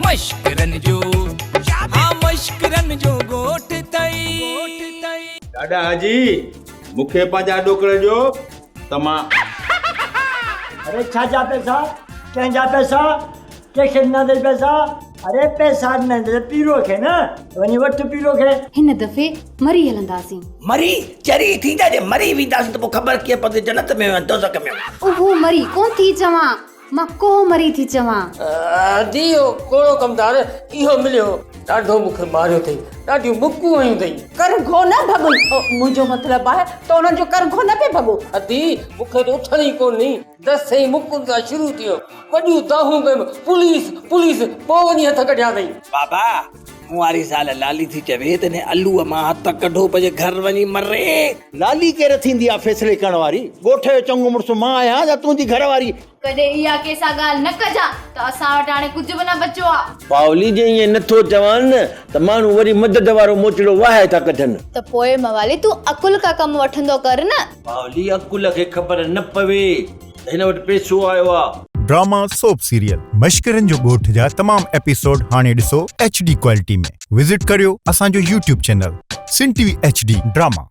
مشڪرن جو ها مشڪرن جو ڳوٺ اٿئي. ڏاڏا حاجي مون کي پنهنجا ڏوڪڙ ڏيو ته مان. اري ڇا جا پئسا ڪنهن جا پئسا ڪنهن کي ڏنا اٿئي پئسا اري پئسا ڏنا اٿئي ته پيرو کي نه وڃي وٺ پيرو کي. هن دفعي مري هلنداسين. مري؟ چري ٿيندا جي مري وينداسين ته پوء خبر ڪيئن پوندي جنت ۾ يا دوزخ ۾. اهو مري ڪونه ٿي چوان مان ڪوهه مري ٿي چوان. ادي اهو ڪوڙو ڪمدار اهو مليو هو. ڏاڍو مون کي ماريو اٿئي. ڏاڍيون مڪون هنيون اٿئي. ڪرگهو نه ڀڳو. منهنجو مطلب آهي ته انهن جو ڪرگهو نه پئي ڀڳو. ادي مون کي ته اٿڻ ئي ڪونه ڏني. دس ۽ مڪن سان شروع ٿيو. وڏيون دانهون ڪيم، پوليس! پوليس! پوء وڃي هٿ ڪڍيا اٿئي. بابا! مون واري زال لالي ٿي چوي ته انهي الوء مان هٿ ڪڍو پنهنجي گهر وڃي مري. لالي ڪير ٿيندي آ فيصلي ڪرڻ واري؟ ڳوٺ جو چڱو مڙس مان آهيان يا تنهنجي گهر واري؟ ڪڏهن اها ڪنهن سان ڳالهه نه ڪجان ته اسان وٽ هاڻي ڪجهه به نه بچيو آ. پاولي جي ائين نه ٿو چوان نه ته ماڻهو وري مدد وارو موچڙو واهي ٿا ڪڍن. ته پوء موالي تون عقل کان ڪم وٺندو ڪر نه. پاولي عقل کي خبر نه پوي ته هن وٽ پئسو آيو آ. ڊراما سوپ سيريل مشڪرن جو ڳوٺ جا تمام ايپيسوڊ هاڻي ڏسو ايڇ ڊي ڪوالٽي ۾ وزٽ ڪريو اسان جو YouTube channel Sindh T V H D drama.